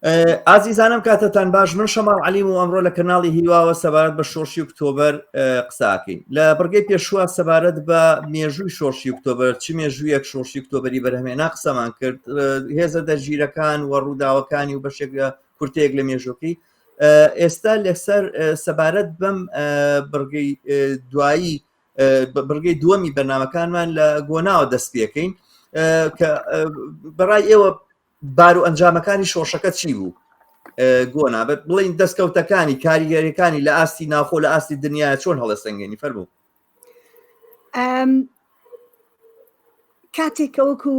ئازیزانم کاتتان باش من شەماڵ عەلیم و ئەمڕۆ لە کەناڵی هیواوە سەبارەت بە شۆڕشی ئۆکتۆبەر قساکەین لە بڕگەی پێشووە سەبارەت بە مێژووی شۆڕشی ئۆکتۆبەر چ مێژوویەک شۆڕشی ئۆکتۆبەری بەرهەمێنا قسەمان کرد هێزە دەرگیرەکان و ڕووداوەکانی و بەشێک لە کورتەیەک لە مێژوەکەی ئێستا لەسەر سەبارەت بەم بڕگەی دوایی بڕگەی دووەمی بەرنمەکانمان لە گۆناوە دەست پێکەین کە بەڕای ئێوە بار و ئەنجامەکانی شۆڕشەکە چی بوو گۆنا بە بڵین دەستکەوتەکانی کاریگەریەکانی لە ئاستی ناخۆ لە ئاستی دنیا چۆن هەڵەسەنگێنی فەرموو کاتێک وەکو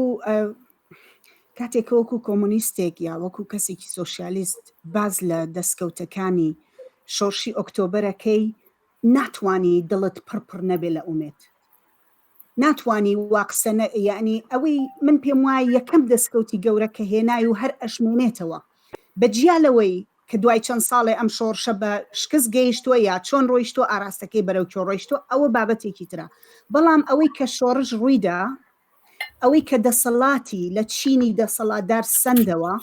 کاتێک وەکو کۆمۆنیستێک یا وەکو کەسێکی سۆسیالیست باز لە دەستکەوتەکانی شۆڕشی ئۆکتۆبەرەکەی ناتوانی دڵت پڕ پڕ نەبێ لە ئومێد ناتوانی وا قسە نە یەعنی ئەوەی من پێم وایە یەکەم دەستکەوتی گەورە کە هێنای و هەر ئەشمێنێتەوە بە جیا لەوەی کە دوای چەند ساڵێ ئەم شۆڕشە بە شکست گەیشتووە یا چۆن ڕۆیشتووە ئاراستەکەی بەرەو کوێ ڕۆیشتووە ئەوە بابەتێکی ترە بەڵام ئەوەی کە شۆڕش ڕوویدا ئەوەی کە دەسەڵاتی لە چینی دەسەڵاتدار سەندەوە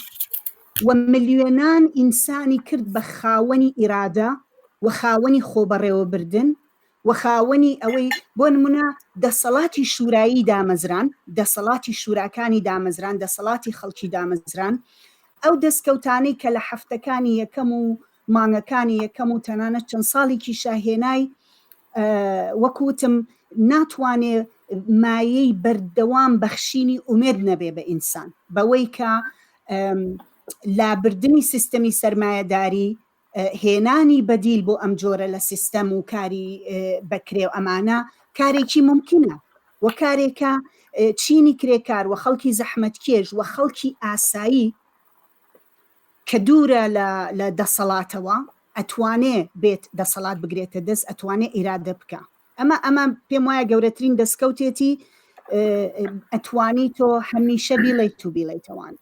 و ملیۆنان ئینسانی کرد بە خاوەنی ئیرادە و خاوەنی خۆبەڕێوەبردن و خاوەنی ئەوەی بۆ نمونە دەسەڵاتی شورایی دامەزران، دەسەڵاتی شوراکانی دامەزران، دەسەڵاتی خەڵکی دامەزران، ئەو دەستکەوتانەی کە لە هەفتەکانی یەکەم و مانگەکانی یەکەم و تەنانەت چەند ساڵیکیشا هێنای وەکو وتم ناتوانێ مایەی بەردەوام بەخشینی ئومێد نەبێ بە ئینسان بەوەی کە لابردنی سیستەمی سەرمایەداری هێنانی بەدیل بۆ ئەم جۆرە لە سیستەم و کاری بەکرێ و ئەمانە کارێکی مومکینە و کارێکە چینی کرێکار و خەڵکی زەحمەتکێش و خەڵکی ئاسایی کە دوورە لە دەسەڵاتەوە ئەتوانێ بێت دەسەڵات بگرێتە دەست ئەتوانێ ئیرادە بکە ئەمە ئەمە پێم وایە گەورەترین دەستکەوتێتی ئەتوانی تۆ هەمیشە بیڵیت و بیڵیتەوان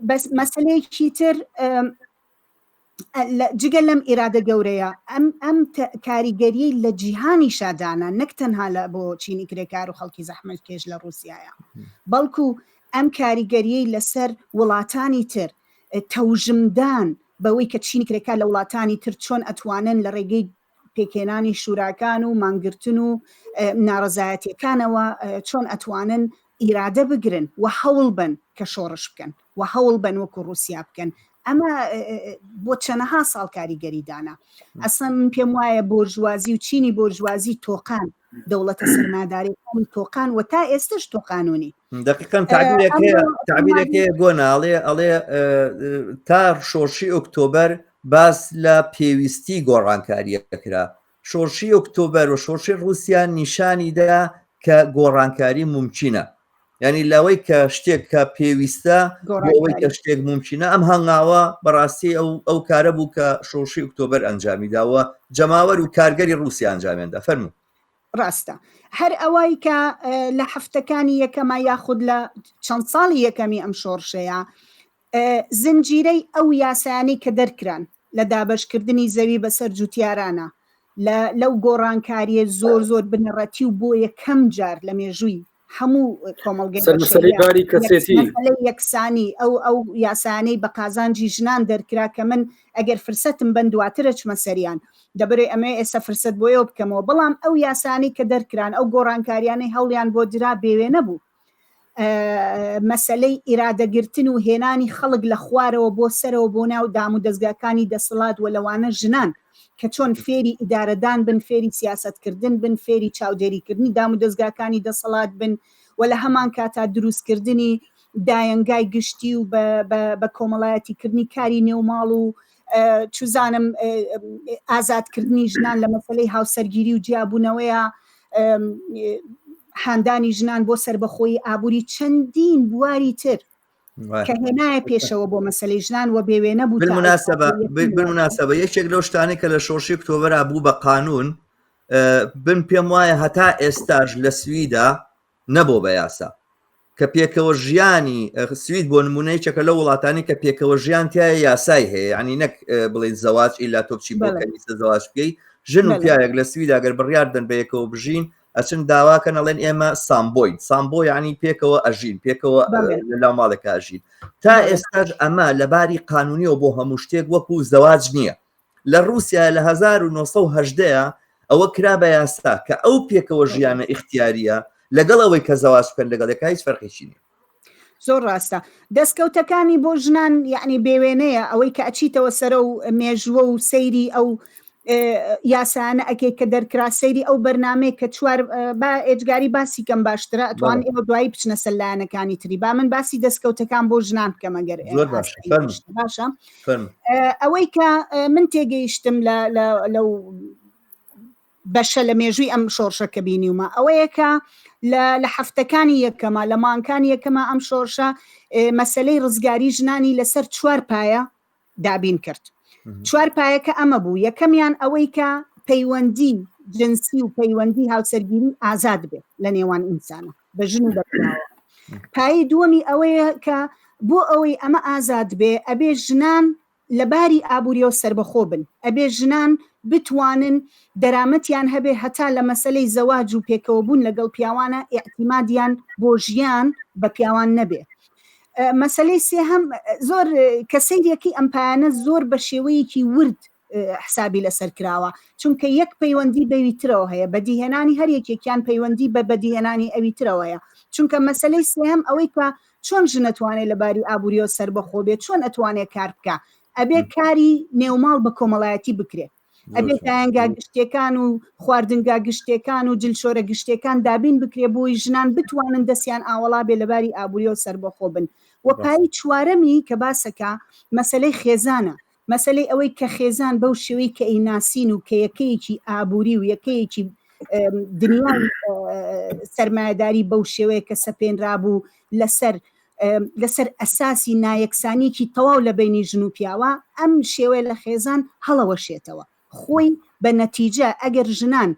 بەس مەسلەیەکی تر جگە لەم ئیرادە گەورەیە ئەم ئەم کاریگەریەی لە جیهانیشا دانا نەک تەنها لە بۆ چینی کرێکار و خەڵکی زەحمەتکێش لە ڕووسایە بەڵکو ئەم کاریگەریەی لەسەر وڵاتانی تر تەوژمدان بەوەی کە چینی کرێکار لە وڵاتانی تر چۆن ئەتوانن لە ڕێگەی پێکهێنانی شوراکان و مانگرتن و ناڕەزایەتیەکانەوە چۆن ئەتوانن ئیرادە بگرن و هەوڵ بن کە شۆڕش بکەن و هەوڵ بن وەکو ڕوسیا بکەن ئەمە بۆ چەنەها ساڵ کاریگەری دانا ئەسڵەن من پێم وایە بۆرژوازی و چینی بۆرژوازی تۆقان دەوڵەتە سەرمادارەکانی تۆقان و تا ئێستش تۆقانونی دقیقا تعبیرێک هەیە تعبیرێک هەیە گۆنا ئەڵێ ئەڵێ تا شۆڕشی ئۆکتۆبەر باس لە پێویستی گۆڕانکاریە کرا شۆڕشی ئۆکتۆبەر و شۆڕشی ڕووسیا نیشانی دا کە گۆڕانکاری مومکینە یعنی لەوەی کە شتێک کە پێویستە ئەوەی کە شتێک مومکینە ئەم هەنگاوە بەڕاستی ئەو ئەو کارە بوو کە شۆڕشی ئۆکتۆبەر ئەنجامی داوە جەماوەر و کارگەری ڕووسیا ئەنجامیاندا فەرموو ڕاستە هەر ئەوەی کە لە هەفتەکانی یەکەمە یاخود لە چەند ساڵی یەکەمی ئەم شۆڕشەیە زنجیرەی ئەو یاسایانەی کە دەرکران لە دابەشکردنی زەوی بەسەر جوتیارانە لە لەو گۆڕانکاریە زۆر زۆر بنەڕەتی و بۆ یەکەم جار لە مێژووی هەموو کۆمەڵگەی سەر مەسەلەی بەشەریە باری کەسێتی. مەسەلەی یەکسانی ئەو ئەو یاسایانەی بە قازانجی ژنان دەرکرا کە من ئەگەر فرسەتم بەن دواتر ئەچمە سەریان دەبرێ ئەمەوێ ئێستا فرسەت بۆ ئێوە بکەمەوە بەڵام ئەو یاسانەی کە دەرکران ئەو گۆڕانکاریانەی هەوڵیان بۆ درا بێوێنە بوو مەسەلەی ئیرادەگرتن و هێنانی خەڵک لە خوارەوە بۆ سەرەوە بۆ ناو دامودەزگاکانی دەسەڵات و لەوانە ژنان کە چۆن فێری ئیدارەدان بن، فێری سیاسەتکردن بن، فێری چاودێریکردنی دامودەزگاکانی دەسەڵات بن و لە هەمان کاتا دروستکردنی دایەنگای گشتی و بە کۆمەڵایەتیکردنی کاری نێوماڵ و چوزانم ئازادکردنی ژنان لە مەسەلەی هاوسەرگیری و جیابوونەوەیە هاندانی ژنان بۆ سەربەخۆیی ئابووری چەندین بواری تر کە هێنایە پێشەوە بۆ مەسلەی ژنان و بێوێنە بوو بالمناسبە یەکێک لەو شتانەی کە لە شۆڕشی ئۆکتۆبەرا بوو بە قانون بن پێم وایە هەتا ئێستاش لە سویدا نەبۆ بە یاسا کە پێکەوە ژیانی سوید بۆ نمونە یەکێکە لە وڵاتانی کە پێکەوە ژیان تایە یاسای هەیە ینی نەک بڵێن زەواج ئیلا تۆ بچی بۆ کەنیسە زەواج بکەی ژن و پیاوێک لە سویدا گەر بڕیار دەن بە یەکەوە بژین. ئەچن داواکەن ئەڵێن ئێمە سامبۆین سامبۆ یعنی پێکەوە ئەژین پێکەوە لە ماڵێکا ئەژین تا ئێستاش ئەمە لەباری قانونیەوە بۆ هەموو شتێک وەکو زەواج نییە لە رووسیا لە 1970 ئەوە کرا بە یاسا کە ئەو پێکەوە ژیانە ئیختیاریە لەگەڵ ئەوەی کە زەواج بکەن لەگەڵ یەکا هیچ فەرقێکی نییە. زۆر ڕاستە دەستکەوتەکانی بۆ ژنان یعنی بێوێنەیە ئەوەی کە ئەچیتەوە سەرە و مێژووە و سەیری ئەو یاسانە ئەکەی کە دەرکرا سەیری ئەو بەرنمەیە کە چوار با ئێجگاری باسی کەم باشترە ئەتوان ئێوە دوایی بچنە سەر لایەنەکانی تری با من باسی دەستکەوتەکان بۆ ژنان بکەم ئەگەر باشە ئەوەی کە من تێگەیشتم لە لەو بەشە لە مێژووی ئەم شۆڕشە کە بینیومە ئەوەیە کە لە هەفتەکانی یەکەمە لە مانکانی یەکەمە ئەم شۆڕشە مەسلەی ڕزگاری ژنانی لەسەر چوار پایە دابین کرد چوار پایەکە ئەمە بوو یەکەمیان ئەوەی کە پەیوەندی جنسی و پەیوەندی هاوسەرگیری ئازاد بێت لە نێوان ئینسانە بە ژن و بە پیاوە پایی دووەمی ئەوەیە کە بۆ ئەوەی ئەمە ئازاد بێ ئەبێ ژنان لە باری ئابووریەوە سەربەخۆ بن، ئەبێ ژنان بتوانن دەرامەتیان هەبێ هەتا لە مەسەلەی زەواج و پێکەوەبوون لەگەڵ پیاوانە ئیعتیمادیان بۆ ژیان بە پیاوان نەبێ. مەسەلەی سێهەم زۆر کە سەیرەکەی ئەم پایانە زۆر بە شێوەیەکی ورد حسابی لەسەر کراوە چونکە یەک پەیوەندی بەوی ترەوە هەیە بەدیهێنانی هەر یەکێکیان پەیوەندی بە بەدیهێنانی ئەوی ترەوە هەیە چونکە مەسەلەی سێهەم ئەوەی کە چۆن ژن ئەتوانێ لە باری ئابووریەوە سەربەخۆ بێت چۆن ئەتوانێ کار بکا ئەبێ کاری نێوماڵ بە کۆمەڵایەتی بکرێ ئەبێ دایەنگا گشتیەکان و خواردنگا گشتیەکان و جلشۆرە گشتیەکان دابین بکرێ بۆی ژنان بتوانن دەستیان ئاوەڵا بێ لەباری ئابووریەوە سەربەخۆ بن و پایی چوارەمی کە باسەکە مەسەلەی خێزانە مەسەلەی ئەوەی کە خێزان بەو شێوەی کە ئەیناسین و کە یەکەیەکی ئابووری و یەکەیەکی دنیای سەرمایەداری بەو شێوەیە کە سەپێنرابوو لەسەر لەسەر ئەساسی نایەکسانیەکی تەواو لە بینی ژن و پیاوە ئەم شێوەیە لە خێزان هەڵەوەشێتەوە خۆی بە نەتیجە ئەگەر ژنان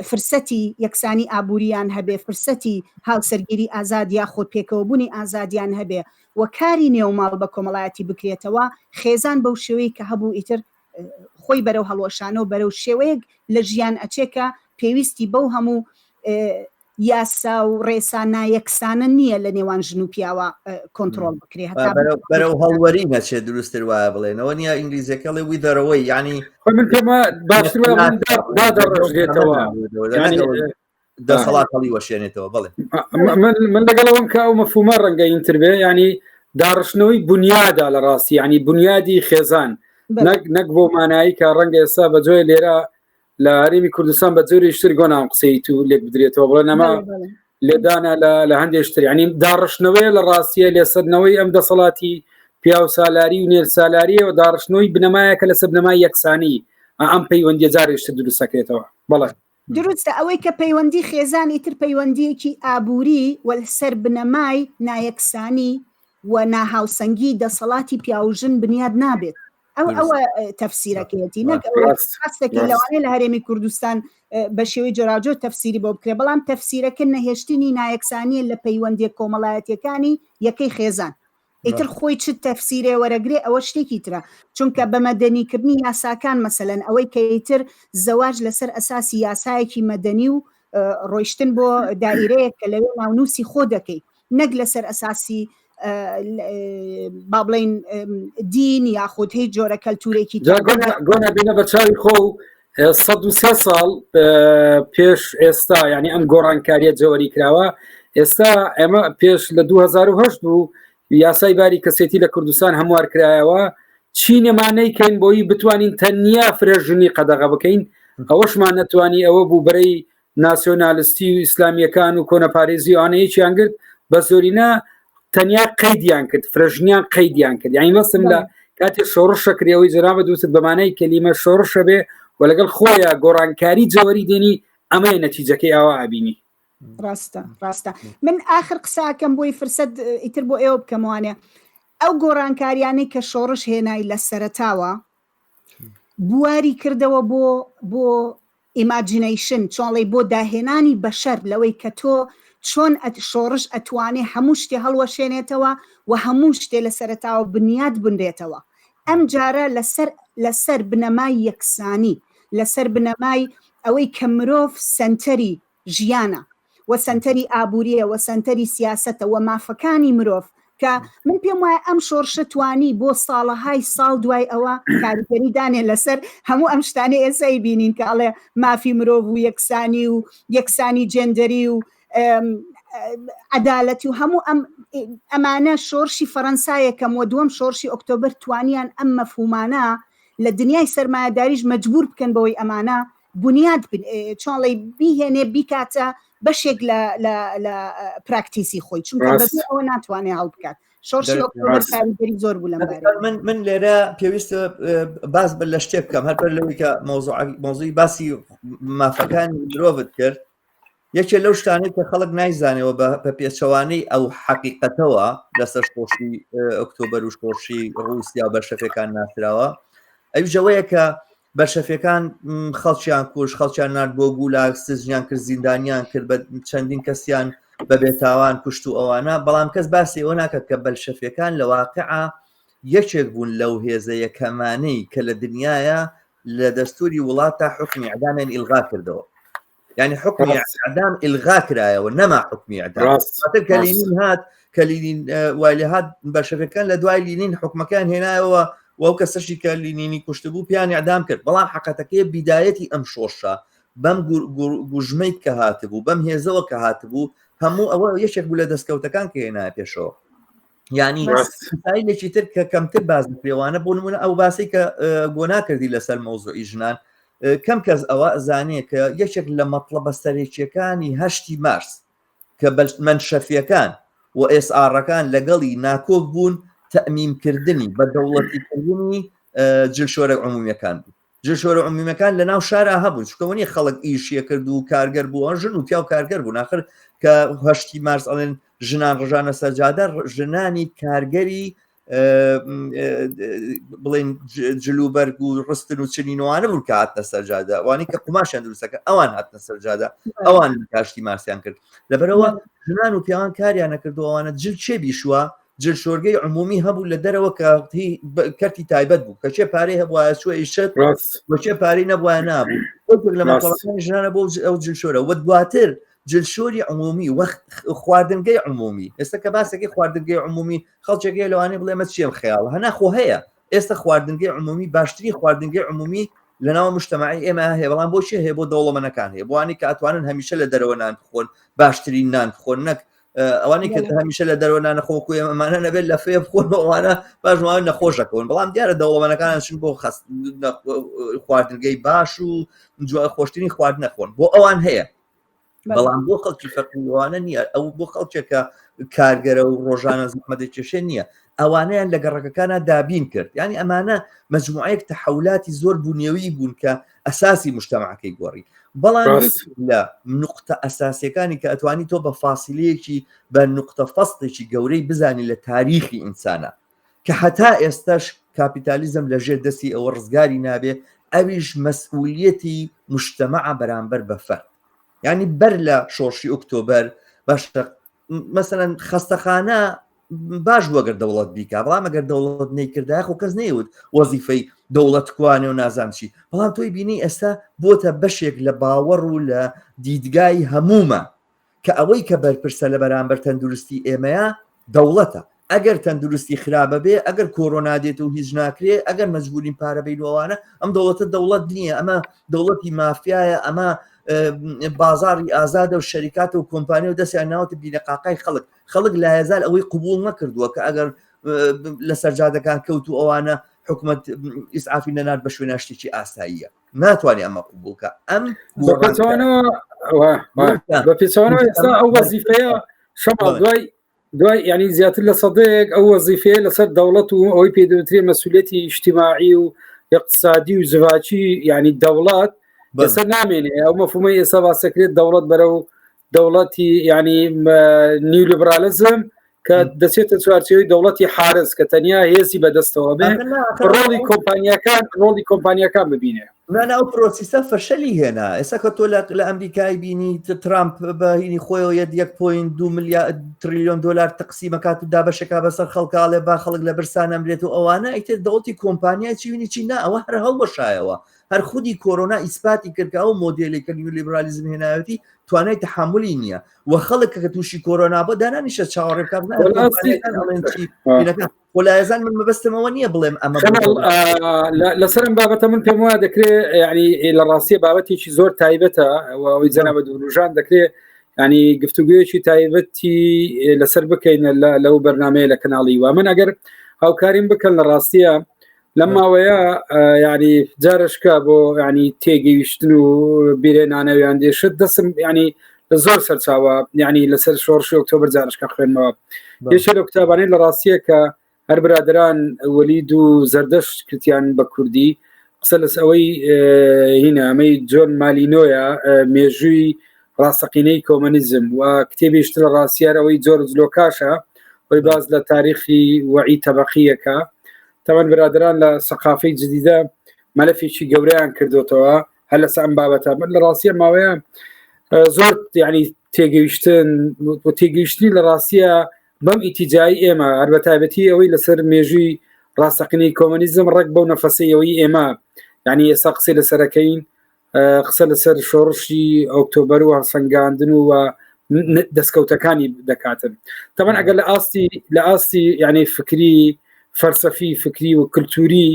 فرسەتی یەکسانی ئابووریان هەبێ فرسەتی هاوسەرگیری ئازاد یاخود پێکەوەبوونی ئازادیان هەبێ و کاری نێوماڵ بە کۆمەڵایەتی بکرێتەوە، خێزان بەو شێوەی کە هەبوو ئیتر خۆی بەرەو هەڵوەشانەوە بەرەو شێوەیەک لە ژیان ئەچێ کە پێویستی بەو هەموو یاسا و ڕێسا نایەکسانە نییە لە نێوان ژن و پیاوە کۆنترۆڵ بکرێ هەتا بەرەو هەڵوەری نەچێت دروستتر وایە بڵێنەوە نییە ئینگلیزیەکەڵێ ویدەرەوەی ینی من پێم باشتر دادەڕژێتەوە دەسەڵات هەڵی وەشێنێتەوە بڵێ من لەگەڵەوەم کە ئەو مەفهومە ڕەنگە ئینتر بێ ینی داڕشتنەوەی بنیادا لە ڕاستی ینی بنیادی خێزان نەک نەک بۆ مانایی کە ڕەنگە ئێستا بە جۆی لێرە لە هەرێمی کوردستان بە جۆری شتر گۆنام قسەی تو لێک بدرێتەوە بڵێ نەما لێدانە لە لە هەندێک شتر ینی داڕشتنەوەی لە ڕاستیە لێسەرنەوەی ئەم دەسەڵاتی پیاو سالاری و نێر سالاریەوە داڕشتنەوەی بنەمایەکە لەسەر بنەمای یەکسانی ئەم پەیوەندیە جارێشتر دروستەکرێتەوە بەڵێ دروستە ئەوەی کە پەیوەندی خێزان ئیتر پەیوەندیەکی ئابووری و لەسەر بنەمای نایەکسانی و ناهاوسەنگی دەسەڵاتی پیاو و ژن بنیاد نابێت ئەو ئەوە تەفسیرەکەیەتی نەک ئەوەی لەوانەیە لە هەرێمی کوردستان بە شێوەی جۆراوجۆر تەفسیری بۆ بکرێ بەڵام تەفسیرەکە نەهێشتنی نایەکسانیە لە پەیوەندیە کۆمەڵایەتیەکانی یەکەی خێزان ئیتر خۆی چ تەفسیرێ وەرەگرێ ئەوە شتێکی ترە چونکە بە مەدەنیکردنی یاساکان مەسەلەن ئەوەی کە ئیتر زەواج لەسەر ئەساسی یاسایەکی مەدەنی و ڕۆیشتن بۆ دائیرەیەک کە لەوێ ناونووسی خۆ دەکەی نەک لەسەر ئەساسی با بڵین دین یاخود هیچ جۆرە کەلتورێکی گۆنا بینە بە چاوی خۆ 103 ساڵ پێش ئێستا یعنی ئەم گۆڕانکاریە جەوەری کراوە ئێستا ئێمە پێش لە 2010 بوو یاسای باری کەسێتی لە کوردستان هەموار کرایەوە چی نەمانەی کەین بۆی بتوانین تەنیا فرە ژنی قەدەغە بکەین ئەوەشمان نەتوانی ئەوە بوو بەرەی ناسیۆنالستی و ئیسلامیەکان و کۆنەپارێزی ئەوانەیەکیان گرت بە زۆرینە تەنیا قەیدیان کرد فرەژنیان قەیدیان کرد یعنی مەسم لە کاتێ شۆڕشە کرێەوەی جەنابەت وتت بەمانای کەلیمە شۆڕشە بێ و لەگەڵ خۆیان گۆڕانکاری جەوەری دێنی ئەمەیە نەتیجەکەی ئاوا ئەبینی ڕاستە ڕاستە من ئاخر قساکەم بۆی فرسەت ئیتر بۆ ئێوە بکەموانێ ئەو گۆڕانکاریانەی کە شۆڕش هێنای لە سەرەتاوە بواری کردەوە بۆ بۆ ئیماجینەیشن، چۆنڵێی بۆ داهێنانی بەشەر لەوەی کە تۆ چۆن شۆڕش ئەتوانێ هەموو شتێ هەڵوەشێنێتەوە و هەموو شتێ لە سەرەتاوە بنیات بنرێتەوە ئەم جارە لەسەر لەسەر بنەمای یەکسانی لەسەر بنەمای ئەوەی کە مرۆڤ سەنتەری. ژیانە و سەنتەری ئابووریە و سەنتەری سیاسەتە و مافەکانی مرۆڤ کە من پێم وایە ئەم شۆڕشە توانی بۆ ساڵەهای ساڵ دوای ئەوە کاریگەری دانێ لەسەر هەموو ئەم شتانەی ئێسای بینین کە ئەڵێ مافی مرۆڤ و یەکسانی و یەکسانی جێندەری و عەدالەتی و هەموو ئەم ئەمانە شۆرشی فەرەنسا یەکەم و دووەم شۆرشی ئۆکتۆبەر توانیان ئەم مەفهومانە لە دنیای سەرمایەداریش مەجبور بکەن بەوەی ئەمانە بنیاد چۆنڵی بیهێنێ بیکاتە بەشێک لە لە لە پراکتیسی خۆی چونکە بەبێ ئەوە ناتوانێ هەڵبکات شۆڕشی ئۆکتۆبەر کاریگەری زۆر بوو لەم بارەیە. من من لێرە پێویستە باس بە لە شتێک بکەم هەر بەر لەوەی کە مەوزوع مەوزوعی باسی مافەکانی مرۆڤت کرد یەکێ لەو شتانەی کە خەڵک نایزانەوە بە پێچەوانەی ئەو حەقیقەتەوە لەسەر شۆڕشی ئۆکتۆبەر و شۆڕشی ڕووسیا و بەلشەفەکان ناسراوە ئەویش ئەوەیە کە بەلشەفەکان خەڵکیان کوش خەڵکیان نارد بۆ گولاگ سجنیان کرد زیندانیان کرد بە چەندین کەسیان بە بێتاوان کوشت و ئەوانە بەڵام کەس باسی ئەوە ناکات کە بەلشەفەکان لە واقعە یەکێک بوون لەو هێزە یەکەمانەی کە لە دنیاە لە دەستوری وڵاتە حکمی ئەدامیان ئیلغا کردەوە یعنی حکمی ئەدام ئیلغا کرایەوە نەما حکمی ئەدام کە لینین هات کە لینین وای لێ هات بەشەکەکان لە دوای لینین حکومەکان هێنایەوە و کەسەشی کە لینینی کوشتبوو پیان ئەدام کرد بەڵام حقەتەکەی بیدایەتی ئەم شۆشە بەم گوژمەی کە هاتبوو بەم هێزەوە کە هاتبوو هەموو ئەوە یەکێک بوو لە دەستکەوتەکان کە هێنایە پێشەوە یعنی سایلێکی تر کە کەمتر باز پێوانە بۆ نمونە ئەو باسی کە گۆنا کردی لەسەر مەوزوعی ژنان کەم کەس ئەوە زانێ کە یەکێک لە مەطلبە سەرەکیەکانی هەشتی مارس کە مەنشەفیەکان و ئێسئاڕەکان لەگەڵی ناکۆک بوون تەمیمکردنی بە دەوڵەتیکردنی جلشۆرە عمومیەکان بوو جلشۆرە عمومیەکان لە ناو شارا هەبوون چونکە وەنی خەڵک ئیشیە کرد و کارگەر بووە ژن و پیاو کارگەر بوون آخر کە هەشتی مارس ئەڵێن ژنان ڕژانە سەرجادە ژنانی کارگەری بڵێن جلوبەرگ و ڕستن و چنینوانە بوون کە هاتنە سەرجادە وانی کە قوماشیان دروستەکە ئەوان هاتنە سەرجادە ئەوان کاشتی ماسیان کرد لەبەرەوە ژنان و پیاوان کاریان نەکردو ئەوانە جل چێ بیشوە جل شۆرگەی عمومی هەبوو لە دەرەوە کە کەرتی تایبەت بوو کە چێ پارەی هەبووە چوە ئیشت وەچێ پارەی نەبووە نابوو لە مەڵەکانی ژنانە بۆ ئەو جل شۆرە وە دواتر جلشۆری عمومی وە خواردنگەی عمومی ئێستا کە باسەکەی خواردنگەی عمومی خەڵکێک هەیە لەوانەیە بڵێ ئەمە چییە خەیاڵ هەنا خۆ هەیە ئێستا خواردنگەی عمومی باشترین خواردنگەی عمومی لەناو مشتەمەعی ئێمە هەیە بەڵام بۆچی هەیە بۆ دەوڵەمەنەکان هەیە بۆوانی کە ئەتوانن هەمیشە لە دەرەوە نان بخۆن باشترین نان بخۆن نەک ئەوانەی کە هەمیشە لە دەرەوە نانە خۆ کوێ ئەمانە نەبێت لە فێ بخۆن ئەوانە باش نەخۆشەکەون بەڵام دیارە دەوڵەمەنەکان چون بۆ خست خواردنگەی باش و خۆشترین خواردنە خۆن بۆ ئەوان هەیە بەڵام بۆ خەڵکی فەقیوانە نییە ئەو بۆ خەڵکێکە کارگەرە و ڕۆژانە زەحمەتە کێشێ نییە ئەوانەیان لە گەڕەکەکانە دابین کرد یعنی ئەمانە مجموعەیەک تەحولاتی زۆر بوونیەوی بوون کە ئەساسی مجتەمعەکەی گۆڕی بەڵام لە نقطە ئەساسیەکانی کە ئەتوانی تۆ بە فاسیلەیەکی بە نقطە فەستێکی گەورەی بزانی لە تاریخی ئینسانە کە هەتا ئێستاش کاپیتالیزم لە ژێر دەستی ئەوە ڕزگاری نابێ ئەویش مەسئولیەتی مجتەمەعە بەرامبەر بە فەرد یعنی بەر لە شۆڕشی ئۆکتۆبەر باشە مەسەلەن خەستەخانە باش بوو ئەگەر دەوڵەت بیکا بەڵام ئەگەر دەوڵەت نەیکردای خۆ کەس نەیوت وەزیفەی دەوڵەت کوانێ و نازام چی بەڵام تۆی بینی ئێستا بۆتە بەشێک لە باوەڕ و لە دیدگای هەموومە کە ئەوەی کە بەرپرسە لە بەرامبەر تەندروستی ئێمەیە دەوڵەتە ئەگەر تەندروستی خراپە بێ ئەگەر کۆرۆنا دێت و هیچ ناکرێ ئەگەر مەجبورین پارە بین ئەوانە ئەم دەوڵەتە دەوڵەت نییە ئەمە دەوڵەتی مافیایە ئەمە بازاری ئازادە و شەریکات و کۆمپانیا و دەستیان ناوەتە بینەقاقای خەڵک خەڵک لایەزال ئەوەی قبول نەکردووە کە ئەگەر لە سەرجادەکان کەوت و ئەوانە حکومت ئیسعافی نەنارد بە شوێنە شتێکی ئاساییە ناتوانێت ئەمە قبوڵکە ئەم بە پێچەوانەوە ئێستا ئەو وەزیفەیە شەماڵ دوای دوای ینی زیاتر لە سەدەیەک ئەو وەزیفەیە لەسەر دەوڵەت و ئەوەی پێدەوترێ مەسوولەتی ئیجتیماعی و اقتصادی و جڤاکی ینی دەوڵەت بەسەر نامێنێ ئەو مەفهومەی ئێستا باسەکرێت دەوڵەت بەرەو دەوڵەتی ینی نیولیبرالیزم کە دەچێتە چوارچێوەی دەوڵەتی حارس کە تەنیا هێزی بەدەستەوە بێ ڕۆڵی کۆمپانیەکان ڕۆڵی کۆمپانیەکان ببینێ نانا ئەو پرۆسیسە فەشەلی هێنا ئێستا کە تۆ لە ئەمریکای بینی ترامپ بە هینی خۆیەوە یەت یەک point دو میلیارد تریلیۆن دلار تەقسیمەکات و دابەشەکە بەسەر خەڵکاڵێ با خەڵک لە برسان ئەمرێت و ئەوانە ئیتر دەوڵەتی کۆمپانیای چیونی چی نا ئەوە هەر هەڵوەشایەوە. هەر خودی کۆرۆنا ئیسپاتی کرد کە ئەو مۆدێلی کە نیولیبرالیزم هێناوەتی توانای تحملی نییە و خەڵک کە تووشی کۆرۆنا بۆ دانانیشە چاوەڕێ بکات وەلایزان من مەبەستمەوە نییە بڵێم ئەمە لەسەرم بابەتە من پێم وایە دەکرێت ینی لە ڕاستیە بابەتێکی زۆر تایبەتە ئەوەی جەنابە دوروژان دەکرێت ینی گفتوگویەکی تایبەتی لەسەر بکەین لەو بەرنمەیە لە کەناڵی وا من ئەگەر هاوکاریم بکەن لە ڕاستیە لەم ماوەیە ینی جارشکە بۆ ینی تێگەیشتن و بیرێنانەوەیان دێشت دەسم ینی لە زۆر سەرچاوە ینی لەسەر شۆڕشی ئۆکتۆبر جارشکە خوێنمەوە یەکێ لە قوتابانەی لە ڕاستیە کە هەر برادران وەلید و زەردەشت کردیان بە کوردی قسە لەس ئەوەی هینە ئەمەی جۆن مالینۆیە مێژووی ڕاستەقینەی کۆمەنیزم و کتێبیشتر لە ڕاستیار ئەوەی جۆرج لۆکاشە خۆی باز لە تاریخی وەعی تەبقیەکە تەوان برادران لە سەقافەی جدیدە مەلەفێکی گەورەیان کردوتەوە هەر لەسە ئەم بابەتە من لە ڕاستیە ماوەیە زۆر یعنی تێگەیشتن و تێگەیشتنی لە ڕاستیە بەم ئیتیجایی ئێمە هەر بە تایبەتی ئەوەی لەسەر مێژووی ڕاستەقینەی کۆمەنیزم ڕێک بەو نەفەسەی ئەوەی ئێمە یعنی ئێستا قسەی لەسەرەکەین قسە لەسەر شۆڕشی ئۆکتۆبەر و هەڵسەنگاندن و دەستکەوتەکانی دەکاتن تەمان ئەگەر لە ئاستی لە ئاستی یعنی فکری فەلسەفی فکری و کللتوری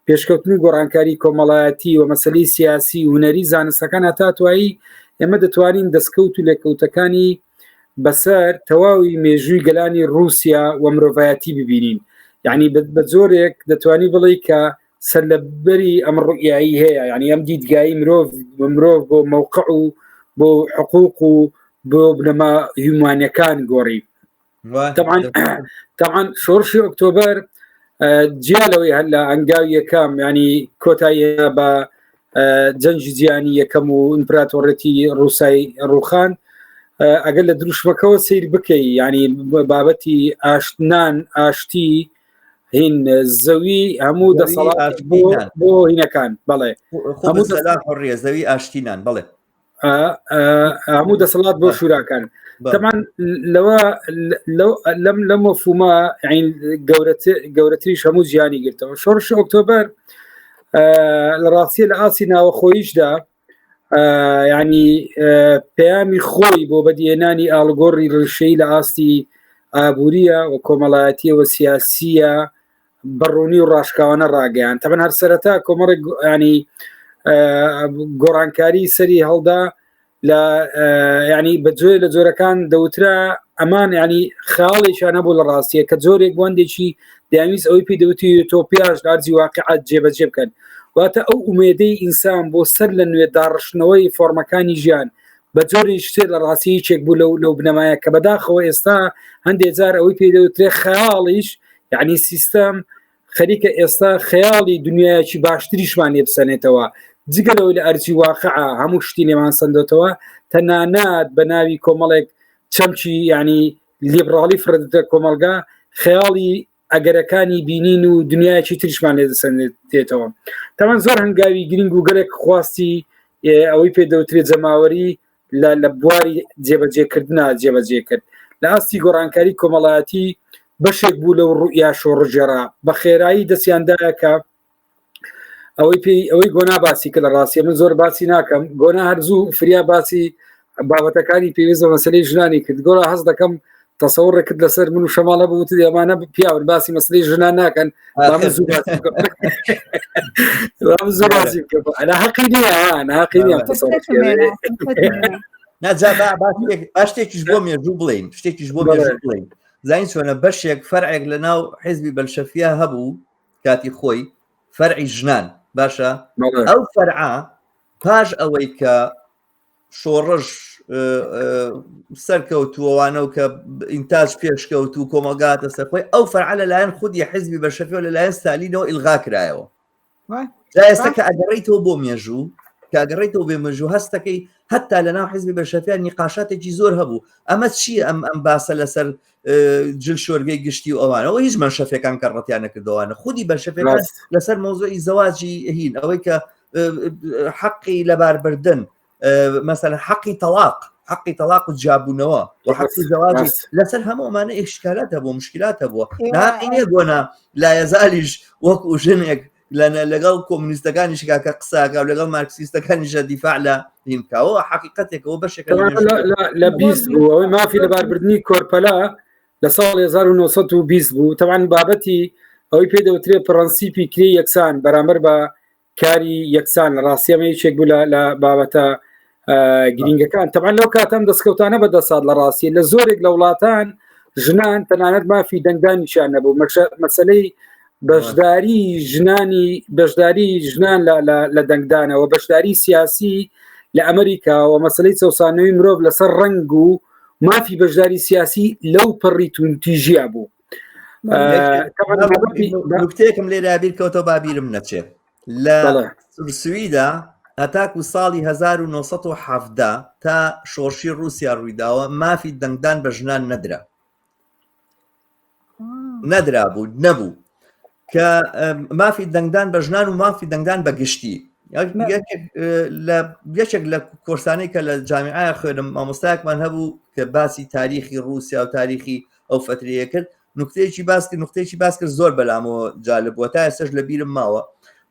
پێشکەوتن و گۆڕانکاری کۆمەڵایەتی و مەسلەی سیاسی و هونەری زانستەکان هەتا توایی ئێمە دەتوانین دەستکەوت و لێکەوتەکانی بەسەر تەواوی مێژووی گەلانی رووسیا و مرۆڤایەتی ببینین یعنی بە جۆرێک دەتوانی بڵێ کە سەرلەبەری ئەم ڕوئیایی هەیە یعنی ئەم دیدگایی مرۆڤ مرۆڤ بۆ مەوقع و بۆ حقوق و بۆ بنەما هیومانەکان گۆڕی طبعا طبعا شۆڕشی ئۆکتۆبەر جیا لەوەی هەر لە ئەنگاو یەکەم ینی کۆتایی بە جەنگی جیانی یەکەم و ئیمپراتۆڕەتی ڕووسای ڕوخان ئەگەر لە دروشمەکەەوە سیر بکەی ینی بابەتی ئاشتنان ئاشتی هین زەوی هەموو دەسەڵات بۆ هینەکان بەڵێ هەموو حڕیە زەوی ئاشتینان بەڵێ هەموو دەسەڵات بۆ شوراکان تەمان لەوە لەم لەم مەفهومە گەورەتریش هەموو جیانی گرتەوە شۆڕش ئۆکتۆبەر لە ڕاستیە لە ئاسی ناوەخۆیشدا ینی پەیامی خۆی بۆ بەدیێنانی ئاڵگۆڕی ڕشەی لە ئاستی ئابووریە و کۆمەڵایەتیەوە سیاسیە بەڕوونی و ڕاشکاوانە ڕاگەیان تەبەن هەر سەرەتا کۆمەڵێک ینی گۆڕانکاری سەری هەڵدا لە ینی بە جۆێ لە جۆرەکان دەوترا ئەمان ینی خاڵێکیان هەبوو لە ڕاستیە کە جۆرێک بۆندێکی دەیانویست ئەوەی پێی دەوتی یۆتۆپیاش لە ئەرزی واقعات جێبەجێ بکەن واتە ئەو ئومێدەی ئینسان بۆ سەر لە نوێ داڕشتنەوەی فۆرمەکانی ژیان بە جۆرێکی تر لە ڕاستی یەکێک بوو لەو لەو بنەمایە کە بەداخەوە ئێستا هەندێک جار ئەوەی پێی دەوترێ خەیاڵیش یعنی سیستەم خەریکە ئێستا خەیاڵی دنیایەکی باشتریشمان لێ بسەنێتەوە جگە لەوەی لە ئەرزی واقعە هەموو شتی لێمان سندێتەوە تەنانەت بە ناوی کۆمەڵێک چەمکی ینی لیبراڵی فرەدتە کۆمەڵگا خەیاڵی ئەگەرەکانی بینین و دنیایەکی تریشمان لێ دەسەنێتەوە تەمان زۆر هەنگاوی گرنگ و گەلێک خواستی ئەوەی پێ دەوترێت جەماوەری لە لە بواری جێبەجێکردنا جێبەجێ کرد لە ئاستی گۆڕانکاری کۆمەڵایەتی بەشێک بوو لەو ڕوئیا شۆڕژێڕا بە خێرایی دەستیاندایە کە ئەوەی پێی ئەوەی گۆنا باسی کە لە ڕاستیە من زۆر باسی ناکەم گۆنا هەر زوو فریا باسی بابەتەکانی پێویست بە مەسلەی ژنانی کرد گۆڵا هەست دەکەم تەسەوڕ کرد لەسەر من و شەماڵە بوت ئەمانە پیاون باسی مەسلەی ژنان ناکەن هەقی نییە هەقی نییە ناجا با شتێکیش بۆ مێژوو بڵین شتێکیش بۆ مێژوو بڵین زانین چۆنە بەشێک فەرعێک لە ناو حیزبی بەلشەفیا هەبوو کاتی خۆی فەرعی ژنان باشە ئەو فەرعە پاش ئەوەی کە شۆڕش سەرکەوتووەوانە و کە ئینتاج پێشکەوت و کۆمەلگاتە سەر خۆی ئەو فەرعە لەلایەن خودی حزبی بەشەفەوە لەلایەن ستالینەوە ئیلغا کرایەوە ئێستا کە ئەگەڕیتەوە بۆ مێژوو کە ئەگەڕیتەوە بێ مێژوو هەستەکەی هەتا لە ناو حزبی بەشەفیان نیقاشاتێکی زۆر هەبوو ئەمە چی ئەم ئەم باسە لەسەر جل شۆرگەی گشتی و ئەوانەوە هیچ مەنشەفەکان کە ڕەتیان نەکردەوانە خودی بەشەفەکان لەسەر مۆزۆی زەواجی هین ئەوەی کە حەقی لەباربردن مەسەلەن حەقی تەلاق حەقی تەلاق و جیابوونەوە و حەقی زەواجی لەسەر هەموو ئەمانە ئیشکالات هەبوو مشکلات هەبووە ناقی نییە گۆنا لایەزالیش وەکو ژنێک لەگەڵ کۆمونیستەکانی شکاکە قساکە و لەگەڵ مارکسیستەکانیشە دیفاع لە هینکاوە حقیقەتێکەوە بەشێک لە 20 بوو ئەوەی مافی لەباربردننی کۆرپەلا لە ساڵ 1920 بوو تەوان بابەتی ئەوەی پێ دەوترێ پرەنسیپی کرێ یەکسان بەرامبەر بە کاری یەکسان لە ڕاستیەمە یەکێک بوو لە بابەتە گرنگەکان تەبان لەو کاتەم دەستکەوتانە بەدەسات لە ڕاستی لە زۆرێک لە وڵاتان ژنان تەنانەت مافی دەنگدانیشیان نەبوو مەسلەی بەشداری ژنانی بەشداری ژنان لە دەنگدانەوە بەشداری سیاسی لە ئەمریکاوە مەسلەی چەسانەوەی مرۆڤ لەسەر ڕنگ و مافی بەشداری سیاسی لەو پەڕی توندتیژیا بوو نکتێکم لێرا بیر کەوتەوە با بیرم نەچێ لە سویدا هەتاکو ساڵی 1970 تا شۆڕشی رووسیا ڕوویداوە مافی دەنگدان بە ژنان نەدرا نەدرا بوو نەبوو کە مافی دەنگدان بە ژنان و مافی دەنگدان بە گشتی لە یەکێک لە کۆرسانەی کە لە جامیعە خوێنم مامۆستایەکمان هەبوو کە باسی تاریخی رووسیا و تاریخی ئەو فترەیە کرد نکتەیەکی باس کرد نقطەیەکی باس کرد زۆر بەلامەوە جالب بووە تا ئێستاش لە بیرم ماوە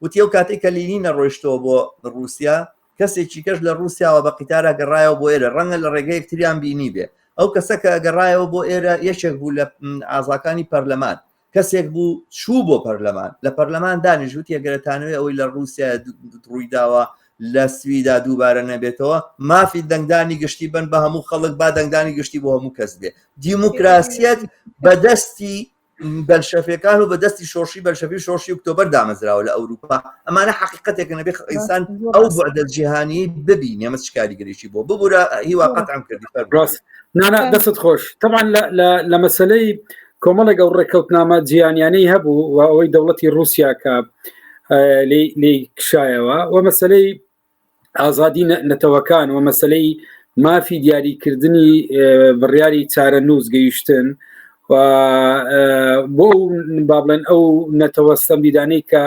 وتی ئەو کاتێک کە لینی نەڕۆیشتەوە بۆ رووسیا کەسێکی کەش لە رووسیاوە بە قیتارا گەڕایەوە بۆ ئێرە ڕەنگە لە ڕێگەی یەکتریان بینی بێ ئەو کەسە کە گەڕایەوە بۆ ئێرە یەکێک بوو لە ئازاکانی پەرلەمان کەسێک بوو چوو بۆ پەرلەمان لە پەرلەمان دانیش وتی ئەگەرەتانەوەی ئەوەی لە رووسیا ڕوویداوە لە سویدا دووبارە نەبێتەوە مافی دەنگدانی گشتی بن بە هەموو خەڵک با دەنگدانی گشتی بۆ هەموو کەس بێ دیموکراسیەت بەدەستی بەلشەفەکان و بەدەستی شۆڕشی بەلشەفی شۆڕشی ئۆکتۆبەر دامەزراوە لە ئەوروپا ئەمانە حقیقەتێکە نەبێ ئینسان ئەو بعدە جیهانی ببینێ ئەمە چ کاریگەریی بۆ ببورە هیوا قەتعم کردی ڕاست نانا دەستت خۆش طبعا لە مەسلەی کۆمەڵێک ئەو ڕێککەوتنامە جیهانیانەی هەبوو و ئەوەی دەوڵەتی رووسیا کە لی کشایەوە و مەسلەی ئازادی نەتەوەکان و مەسلەی مافی دیاریکردنی بڕیاری چارەنووس گەیشتن و بۆ با بڵێن ئەو نەتەوە ستەمدیدانەی کە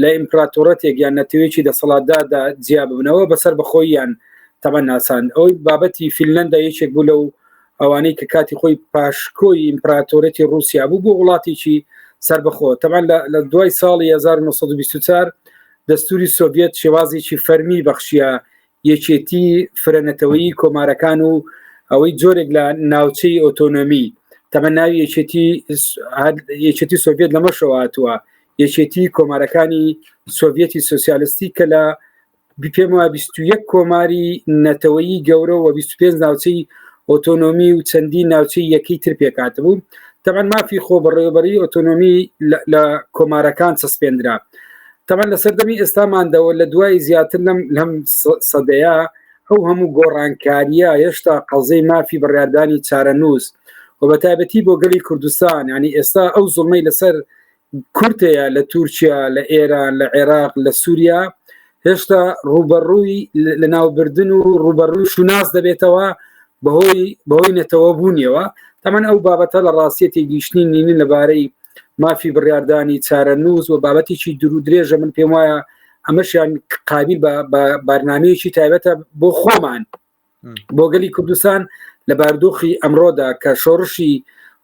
لە ئیمپراتۆرەتێک یان نەتەوەیەکی دەسەڵاتداردا جیا ببنەوە بەسەر بەخۆیان تەمەن ناسان ئەوی بابەتی فینلەندا یەکێک بوو لەو ئەوانەی کە کاتی خۆی پاشکۆی ئیمپراتۆرەتی رووسیا بوو بۆ وڵاتێکی سربەخۆ تەمان لە دوای ساڵی 1924 دەستوری سۆڤێت شێوازێکی فەرمی بەخشیە یەکێتی فرەنەتەوەیی کۆمارەکان و ئەوەی جۆرێک لە ناوچەی ئۆتۆنۆمی تەمە ناوی یەکێتی یەکێتی سۆڤێت لەمەشەوە هاتووە یەکێتی کۆمارەکانی سۆڤەتی سوسیالستی کە لە پێم وایە 21 کۆماری نەتەوەیی گەورە و 25 ناوچەی ئۆتۆنۆمی و چەندین ناوچەی یەکەی تر پێکاتبوو تەمان مافی خۆ بەڕێوەبەری ئۆتۆنۆمی لە کۆمارەکان چەسپێندرا تەمان لە سەردەمی ئێستاماندەوە لە دوای زیاتر لەم لەم سەدەیە ئەو هەموو گۆڕانکاریە هێشتا قەزەی مافی بڕاردانی چارەنووس و بە تایبەتی بۆ گەلی کوردستان ینی ئێستا ئەو زڵمەی لەسەر کورد هەیە لە تورکیا لە ئێران لە عێراق لە سووریا هێشتا ڕوبەڕووی لەناوبردن و ڕوبەڕووی شوناس دەبێتەوە بەهۆی بەهۆی نەتەوە بوونیەوە تەمان ئەو بابەتە لە ڕاستیە تێگەیشتنی نینن لەبارەی مافی بڕاردانی چارەنووس و بابەتێکی دوور درێژە من پێم وایە ئەمەشیان قابل بە بارنامەیەکی تایبەتە بۆ خۆمان بۆ گەلی کوردستان لە باردۆخی ئەمڕۆدا کە شۆڕشی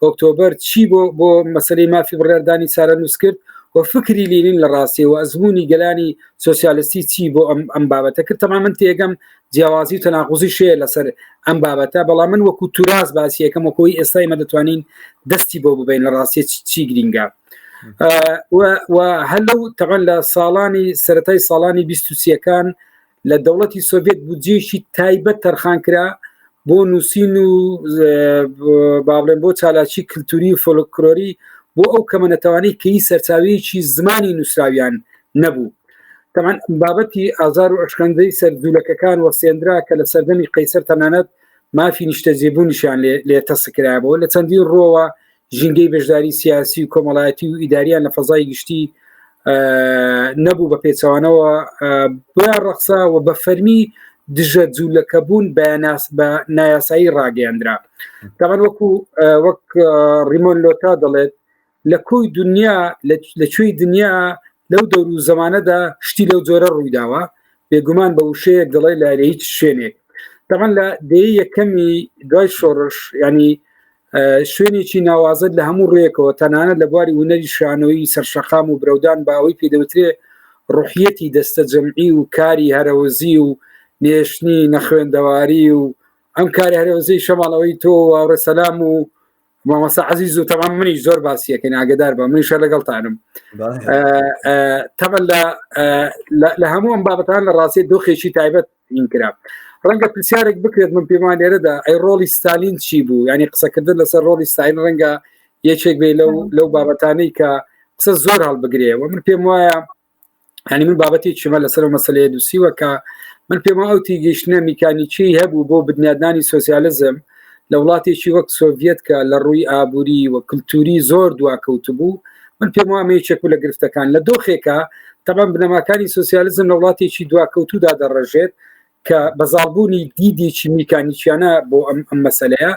ئۆکتۆبەر چی بۆ بۆ مەسلەی مافی بڕاردانی چارەنووس کرد و فکری لینین لە ڕاستی و ئەزمموی گەلانی سوسیالستی چی بۆ ئەم ئەم بابەتە کرد تەما من تێگەم جیاوازی و تەناقوزی شەیە لەسەر ئەم بابەتە بەڵام من وەکو توراس باسیەکەم وەکۆی ئێستای مە دەتوانین دەستی بۆ ببین لە ڕاستی چی گرینگە و هەر لەو تەعەن لە ساڵانی سەتای ساڵانی 23ەکان لە دەوڵەتی سۆڤێت بودجەیەکی تایبەت تەرخان کرا بۆ نووسین و با بڵێن بۆ چالاکی کللتوری و فۆلکلۆری بۆ ئەو کەمە نەتەوانەی کە هیچ سەرچاوەیەکی زمانی نووسراویان نەبوو. تەمان بابەتی ئازار و ئەشکەنجەی سەر جوولەکەکان وەستێندرا کە لە سەردەمی قەیسەر تەنانەت مافی نیشتەجێبوونیشیان لێ تەسکرابەوە لە چەندین ڕووەوە ژینگەی بەشداری سیاسی و کۆمەڵایەتی و ئیداریان لە فەزای گشتی نەبوو بە پێچەوانەوە بۆیان ڕەخسا و بە فەرمی دژە جوولەکەبوون بە نایاسایی ڕاگەیاندرا تاوان وەکو وەک ڕیمۆن لۆتا دەڵێت لە کۆی دنیا لە کوێی دنیا لەو دەور و زمانەدا شتی لەو جۆرە ڕوویداوە بێگومان بە وشەیەک دەڵێ لە هیچ شوێنێک تەمان لە دەیە یەکەمی دوای شۆڕش ینی شوێنێکی ناوازەت لە هەموو ڕێکەوە تەنانەت لە بواری هونەری شانۆیی سەرشەقام و برەودان بە ئەوەی پێدەوترێ ڕوحیەتی دەستە جەمعی و کاری هەرەوەزی و نێشتنی نەخوێندەواری و ئەم کاری هەرەوەزی شەماڵەوەی تۆ واوڕێ سەلام و مامۆستا عەزیز و تەمان منیش زۆر باسیەکەین ئاگدار بە منیشە لەگەڵتانم تەمەن لە هەموو ئەم بابەتان لە ڕاستی دۆخێکی تایبەت این کرا ڕەنگە پرسیارێک بکرێت من پێمان لێرەدا ئەی ڕۆڵی ستالین چی بوو ینی قسەکردن لەسەر ڕۆڵی ستالین ڕەنگە یەکێک بێ لەو لەو بابەتانەی کە قسە زۆر هەڵبگرێ و من پێم وایە هەنی من بابەتی چمە لەسەر مەسلەیە نووسیوە کە من پێم ئەو تیگەیشتنە میکانیکی هەبوو بۆ بنیادنانی سۆسیالزم لە وڵاتێکی وەک سۆڤیەت کە لە ڕووی ئابووری و کللتوری زۆر دواکەوتبوو من پێم وامە یەکێک بوو لە گرفتەکان لە دۆخێکە تەبان بنەماکانی سۆسیالزم لە وڵاتێکی دواکەوتودا دەڕێژێت کە بە زاڵبوونی دیدێکی میکانیکیانە بۆ ئەم ئەم مەسەلەیە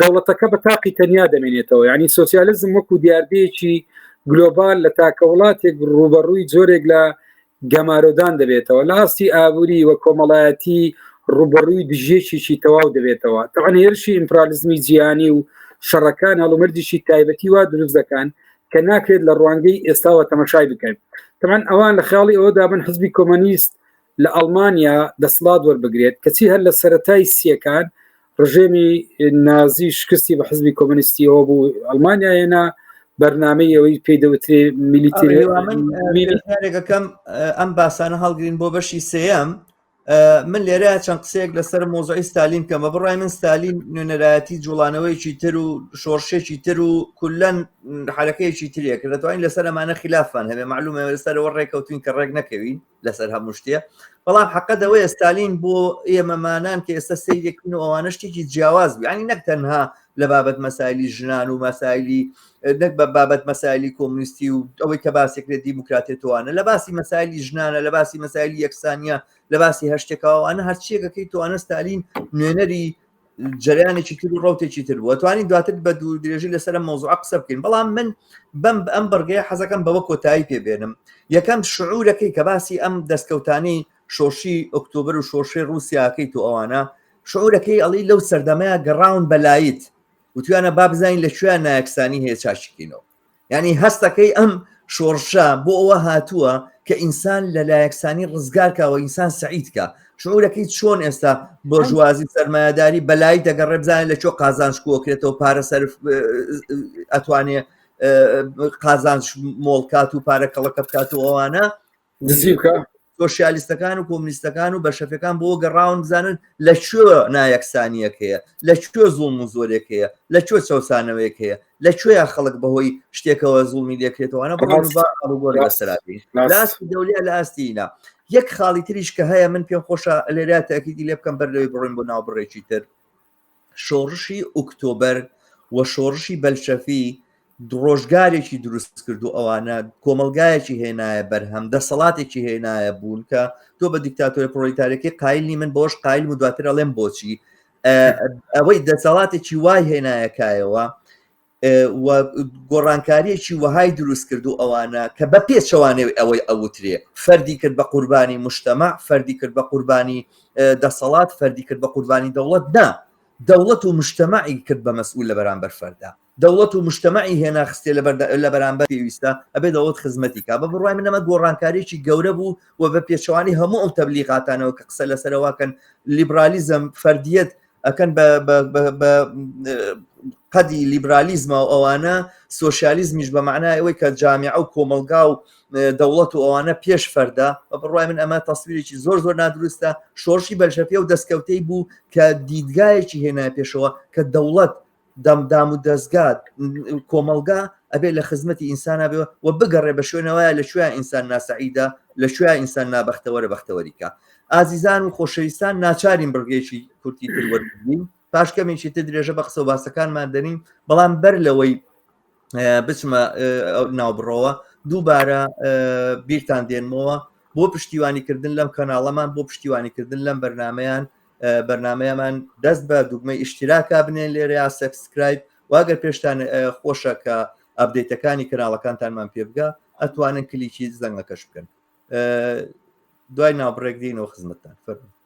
دەوڵەتەکە بە تاقی تەنیا دەمێنێتەوە یعنی سۆسیالزم وەکو دیاردەیەکی گلۆبال لە تاکە وڵاتێک ڕوبەڕووی جۆرێک لە گەمارۆدان دەبێتەوە لە ئاستی ئابووری و کۆمەڵایەتی ڕوبەڕووی دژیەکێکی تەواو دەبێتەوە تەوان هێرشی ئیمپرالیزمی جیهانی و شەڕەکان هەڵومەرجێکی تایبەتی وا دروست دەکەن کە ناکرێت لە ڕوانگەی ئێستاوە تەمەشای بکەن تەمان ئەوان لە خیاڵی ئەوەدا بن حزبی کۆمەنیست لە ئەڵمانیا دەسڵات وەربگرێت کەچی هەر لە سەتای سیەکان ڕژێمی نازی شکستی بە حزبی کۆمەنیستیەوە بوو ئەڵمانیا هێنا بەرنمەی ئەوەی پێی دەوترێ میلیتریەکەم ئەم باسانە هەڵگرین بۆ بەشی سێەم من لێرە چەند قسەیەک لەسەر مۆزعی ستالین بکەم بە بڕای من ستالین نوێنەرایەتی جوڵانەوەیەکی تر و شۆڕشێکی تر و کولەن حرەکەیەکی ترێک دەتوانین لەسەر ئەمانە خلافمان هەبێ معلومە لەسەرەوە ڕێکەوتین کە ڕێک نەکەوین لەسەر هەموو شتێ بەڵام حەقە دەوەیە ستالین بۆ ئێمەمانان کە ئێستا سەیرێکین و ئەوانە شتێکی جیاواز بوو ینی نەک تەنها لە بابەت مەسایلی ژنان و مەسایلی نەک بە بابەت مەسایلی کۆمونیستی و ئەوەی کە باسێک لە دیموکراتێتوانە لە باسی مەسایلی ژنانە لە باسی مەسایلی یەکسانیە لە باسی هەشتێکەوەوانە هەرچیەکەکەی توانە ستالین نوێنەری جریانێکی تر و ڕوتێکی تر بووە توانین دواتر بە دوور درێژی لەسەر مۆزوع قسە بکەین بەڵام من بەم ئەم بڕگەیە حەزەکەم بەوە کۆتایی پێبێنم یەکەم شعورەکەی کە باسی ئەم دەستکەوتانی شۆشی ئۆکتۆبر و شۆشی رووسیاکەی تو ئەوانە شعورەکەی ئەڵی لەو سەردەمەیە گەڕاون بەلایت وتویانە با بزانین لە کوێ نایەکسانی هەیە چاکیکەینەوە یعنی هەستەکەی ئەم شۆڕشە بۆ ئەوە هاتووە کە ئینسان لە لایەکسانی ڕزگار کاوە ئینسان سعید کە شعورەکەی چۆن ئێستا بۆژوازی سەرمایەداری بەلای دەگەڕێ بزانێت لە کوێ قازانج کۆکرێتەوە پارە سەرف ئەتوانێ قازانج مۆڵکات و پارە کەڵەکە بکات و ئەوانە دزی بکە سۆسیالیستەکان و کۆمنیستەکان و بەشەفەکان بۆ گەڕاون بزانن لە کوێ نایەکسانیەک هەیە لە کوێ زوڵم و زۆرێک هەیە لە کوێ چەوسانەوەیەک هەیە لە کوێ خەڵک بەهۆی شتێکەوە زوڵمی لێکرێتەوەە بڕۆن بەسەرابی لاستی دەولیا لە ئاستینا یەک خاڵی تریش کە هەیە من پێم خۆشە لێرە تاکیدی لێ بکەم بەر لەوەی بڕۆین بۆ ناو بڕێکی تر شۆڕشی ئۆکتۆبەر و شۆڕشی بەلشەفی ڕۆژگارێکی دروست کرد و ئەوانە کۆمەلگایەکی هێنایە بەرهەم دەسەڵاتێکی هێنایە بوون کە تۆ بە دیکتاتۆری پرۆلیتارەکەی قایلی من بۆش قایل و دواتر ئەڵێم بۆچی ئەوەی دەسەڵاتێکی وای هێنایە کایەوە و گۆڕانکاریەکی وەهای دروست کرد و ئەوانە کە بە پێچەوانەوەی ئەوەی ئەوترێ فەردی کرد بە قوربانی مشتەمە فەردی کرد بە قوربانی دەسەڵات فەردی کرد بە قوربانی دەوڵەت نا دەوڵەت و مشتەمەعی کرد بە مەسئول لە بەرامبەر فەردا دەوڵەت و مشتەمەعی هێنا خستێ لە بەرامبەر پێویستە ئەبێ دەوڵەت خزمەتی کا بە بڕوای من ئەمە گۆڕانکاریی گەورە بوو و بە پێچەوانی هەموو ئەو تەبلیغاتانەوە کە قسە لەسەرەوەکەن لیبرالیزم فەردیەت ئەکەن بە قەدی لیبرالیزمە و ئەوانە سۆسیالیزمیش بە معنای ئەوەی کە جامیعە و کۆمەلگا و دەوڵەت و ئەوانە پێش فەردە بە بڕوای من ئەمە تەسویرێکی زۆر زۆر نادروستە شۆڕشی بەلشەفیە و دەستکەوتەی بوو کە دیدگایەکی هێنا پێشەوە کە دەوڵەت دەم دام و دەستگا کۆمەڵگا ئەبێ لە خزمەتی ئینسان بێ و بگەڕێ بە شوێنەوەیە لە کوێ ئینسان ناسەعیدە لە کوێ ئینسان نابەختەوەرە بەختەوەریکە ئازیزان و خۆشەویستان ناچارین بڕگێکی کورتی تر وەربگرین پاش کەمێکی تر درێژە بە قسە و باسەکانمان دەنین بەڵام بەر لەوەی بچمە ناوبڕەوە دووبارە بیرتان دێنمەوە بۆ پشتیوانیکردن لەم کەناڵەمان بۆ پشتیوانیکردن لەم بەرنمەیان بەرنمەیەمان دەست بە دوگمەی ئیشتراکا بنێن لێرە یا subscribe واگەر پێشتان خۆشە کە update ەکانی کەناڵەکانتانمان پێ بگا ئەتوانن کلیکی زەنگەکەش بکەن دوای ناوبڕێک دێینەوە خزمەتتان فەرموو.